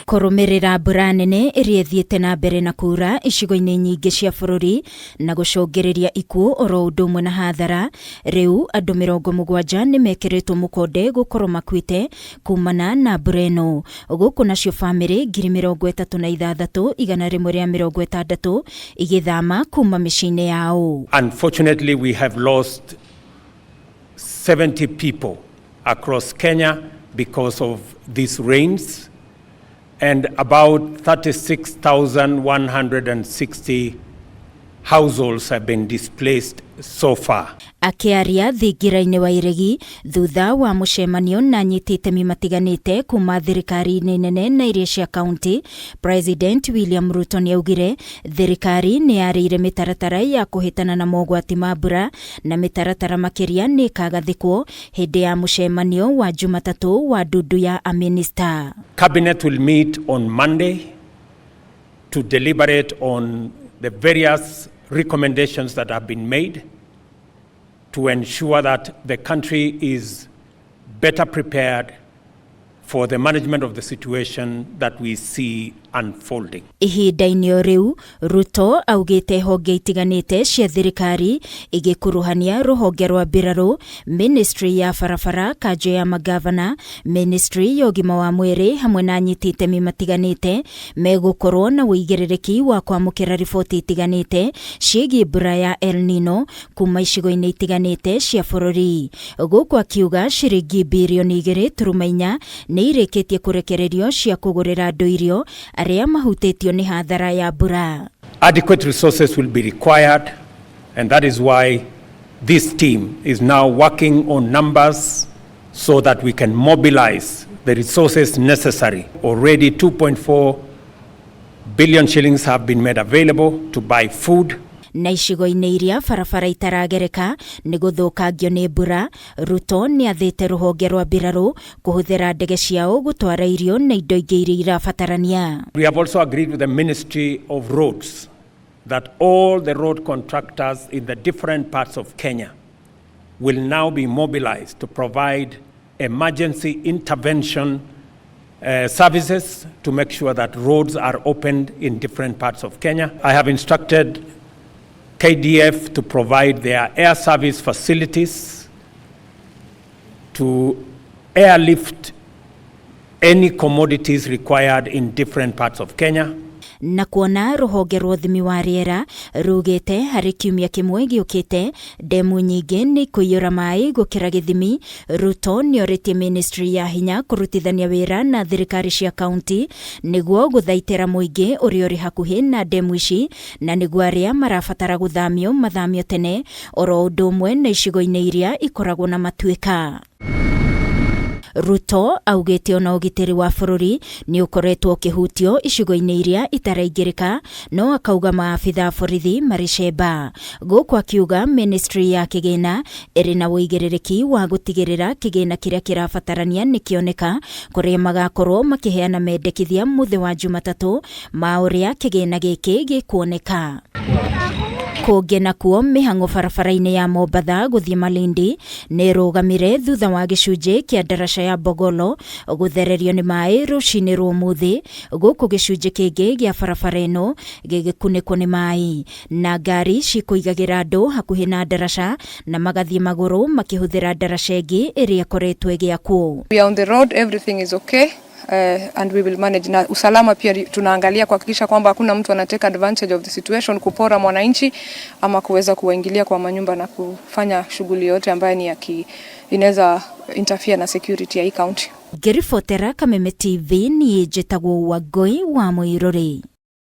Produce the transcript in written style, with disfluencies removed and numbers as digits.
Kũrũmĩrĩra mbura nene ĩrĩa ĩthiĩte na mbere na kuura icigo-inĩ nyingĩ cia bũrũri na gũcũngĩrĩria ikuũ oro ũndũ ũmwe na hathara, rĩu andũ 70 nĩ mekĩrĩtwo mũkonde gũkorwo makuĩte kumana na mbura ĩno. Gũkũ nacio bamĩrĩ 36,160 igĩthama kuma mĩciĩ-inĩ yao. Unfortunately, we have lost 70 people across Kenya because of these rains, and about 36,160 households have been displaced so far. Akĩaria thingira-inĩ wa iregi thutha wa mũcemanio na anyiti itemi matiganĩte kuma thirikari-inĩ nene na iria cia kaunti, President William Ruto nĩaugire thirikari nĩ yarĩire mĩtaratara ya kũhĩtana na mogwati ma mbura na mĩtaratara makĩria nĩ ĩkagathĩkwo hĩndĩ ya mũcemanio wa Jumatatũ wa ndundu ya amĩnista. Cabinet will meet on Monday to deliberate on the various recommendations that have been made to ensure that the country is better prepared for the management of the situation that we see unfolding. Ihinda-inĩ o rĩu, Ruto augĩte honge itiganĩte cia thirikari igĩkuruhania rũhonge rwa mbirarũ, ministry ya barabara, kanjũ ya magavana, ministry ya ũgima wa mwĩrĩ hamwe na anyiti itemi matiganĩte megũkorwo na ũigĩrĩrĩki wa kwamũkĩra riboti itiganĩte ciĩgiĩ mbura ya El Nino kuma icigo-inĩ itiganĩte cia bũrũri. Gũkũ akiuga ciringi birioni 2.4 nĩ irĩkĩtie kũrekererio cia kũgũrĩra andũ irio arĩa mahutĩtio nĩ hathara ya mbura. Adequate resources will be required, and that is why this team is now working on numbers so that we can mobilize the resources necessary. Already 2.4 billion shillings have been made available to buy food. Na icigo-inĩ iria barabara itaragereka nĩ gũthũkangio nĩ mbura, Ruto nĩ athĩte rũhonge rwa mbirarũ kũhũthĩra ndege ciao gũtwara irio na indo ingĩ iria irabatarania. We have also agreed with the Ministry of Roads that all the road contractors in the different parts of Kenya will now be mobilized to provide emergency intervention services to make sure that roads are opened in different parts of Kenya. I have instructed KDF to provide their air service facilities to airlift any commodities required in different parts of Kenya. Na kuona rũhonge rwa ũthimi wa rĩera rugĩte harĩ kiumia kĩmwe gĩũkĩte ndemu nyingĩ nĩ ikũiyũra maĩ gũkĩra gĩthimi, Ruto nĩ orĩtie ministry ya hinya kũrutithania wĩra na thirikari cia kaunti nĩguo gũthaitĩra mũingĩ ũrĩa ũrĩ hakuhĩ na ndemu ici na nĩguo arĩa marabatara gũthamio mathamio tene oro ũndũ ũmwe na icigo-inĩ iria ikoragwo na matuĩka. Ruto augĩte ona ũgitĩri wa bũrũri nĩ ũkoretwo ũkĩhutio icigo-inĩ iria itaraingĩrĩka, no akauga maabitha a borithi marĩ cemba. Gũkũ akiuga ministry ya kĩgĩna ĩrĩ na ũigĩrĩrĩki wa gũtigĩrĩra kĩgĩna kĩrĩa kĩrabatarania nĩ kĩoneka, kũrĩa magakorwo makĩheana mendekithia mũthĩ wa Jumatatũ ma ũrĩa kĩgĩna gĩkĩ gĩkuoneka. Kũngĩ nakuo, mĩhang'o barabara-inĩ ya Mombatha gũthiĩ Malindi nĩ ĩrũgamire thutha wa gĩcunjĩ kĩa ndaraca ya Bogolo gũthererio nĩ maĩ rũcinĩ rwa ũmũthĩ, gũkũ gĩcunjĩ kĩngĩ gĩa barabara ĩno gĩgĩkunĩkwo nĩ maĩ na ngari cikũigagĩra andũ hakuhĩ na ndaraca na magathiĩ magũrũ makĩhũthĩra ndaraca ĩngĩ ĩrĩa ĩkoretwo ĩgĩakwo. We are on the road, everything is okay. And we will manage. Na usalama pia tunaangalia kuhakikisha kwamba hakuna mtu anatake advantage of the situation kupora mwananchi ama kuweza kuwaingilia kwa manyumba na kufanya shughuli yote ambayo ni ya inaweza interfere na security ya hii county. Ngĩribotera Kameme TV, niĩ njĩtagwo Wangũi wa Mũirũrĩ.